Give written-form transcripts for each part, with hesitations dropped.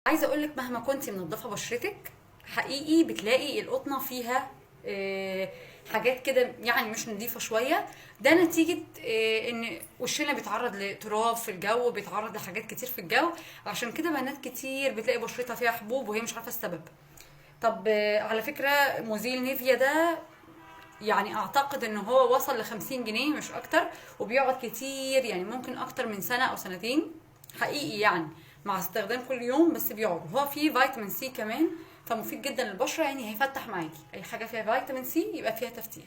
عايزه اقول لك مهما كنتي منضفه بشرتك حقيقي بتلاقي القطنه فيها حاجات كده يعني مش نظيفة شوية. ده نتيجة ان وشنا بيتعرض لتراب في الجو، بيتعرض لحاجات كتير في الجو، عشان كده بنات كتير بتلاقي بشرتها فيها حبوب وهي مش عارفه السبب. طب على فكرة مزيل نيفيا ده يعني اعتقد ان هو وصل ل 50 جنيه مش اكتر، وبيقعد كتير يعني ممكن اكتر من سنة او سنتين حقيقي يعني مع استخدام كل يوم، بس بيقعد. هو فيه فيتامين سي كمان، فمفيد جدا للبشره، يعني هيفتح معاكي اي حاجة فيها فيتامين سي يبقى فيها تفتيح.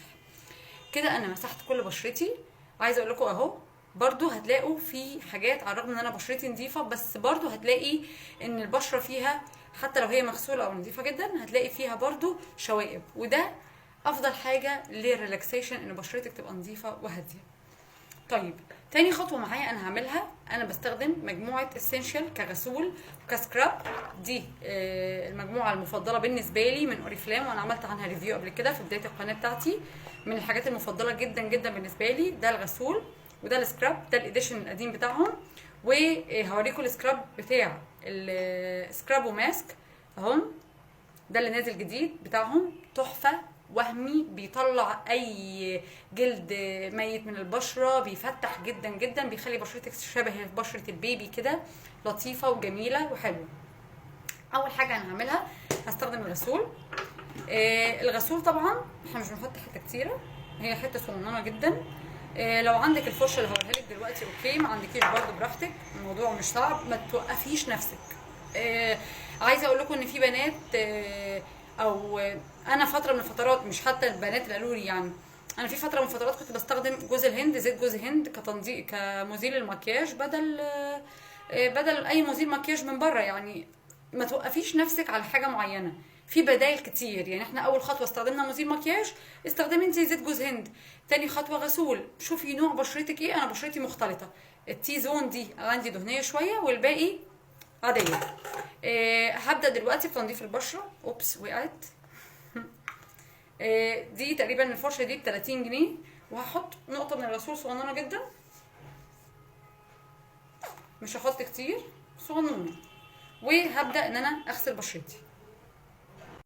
كده انا مسحت كل بشرتي. عايزه اقول لكم اهو برضو هتلاقوا في حاجات، على الرغم ان انا بشرتي نظيفة بس برضو هتلاقي ان البشرة فيها حتى لو هي مغسوله او نظيفة جدا هتلاقي فيها برضو شوائب، وده افضل حاجة لل relaxation ان بشرتك تبقى نظيفة وهاديه. طيب تاني خطوة معايا انا هعملها، انا بستخدم مجموعة Essential كغسول وك scrub، دي المجموعة المفضلة بالنسبة لي من اوريفلام، وانا عملت عنها review قبل كده في بداية القناة بتاعتي. من الحاجات المفضلة جدا جدا بالنسبة لي ده الغسول وده ال scrub، ده ال edition القديم بتاعهم، وهوريكم ال scrub بتاع ال scrub و mask اهم، ده اللي نازل جديد بتاعهم، تحفة وهمي، بيطلع اي جلد ميت من البشرة، بيفتح جدا جدا، بيخلي بشرتك شبه بشره ال baby كده، لطيفة وجميلة وحلوه. اول حاجة انا هعملها هستخدم الغسول. الغسول طبعا احنا مش بنحط حتة كتيرة، هي حتة صغننه جدا. لو عندك الفرشة اللي هوريها لك دلوقتي okay، ما عندكيش برده براحتك، الموضوع مش صعب، ما توقفيش نفسك. عايزه اقول لكم ان في بنات، او انا فترة من الفترات، مش حتى البنات اللي قالوا لي يعني، انا في فترة من الفترات كنت بستخدم جوز الهند، زيت جوز الهند كتنظيف كمزيل المكياج بدل اي مزيل مكياج من بره. يعني ما توقفيش نفسك على حاجة معينة، في بدايل كتير. يعني احنا اول خطوة استخدمنا مزيل مكياج، استخدمي انت زيت جوز هند. تاني خطوة غسول، شوفي نوع بشرتك ايه. انا بشرتي مختلطة، ال T-zone دي عندي دهنية شوية والباقي عادية. هبدا دلوقتي بتنظيف البشرة. oops وقعت. دي تقريبا الفرشة دي ب 30 جنيه، وهحط نقطة من الغسول صغننه جدا، مش هحط كتير، صغنونه، وهبدا ان انا اغسل بشرتي.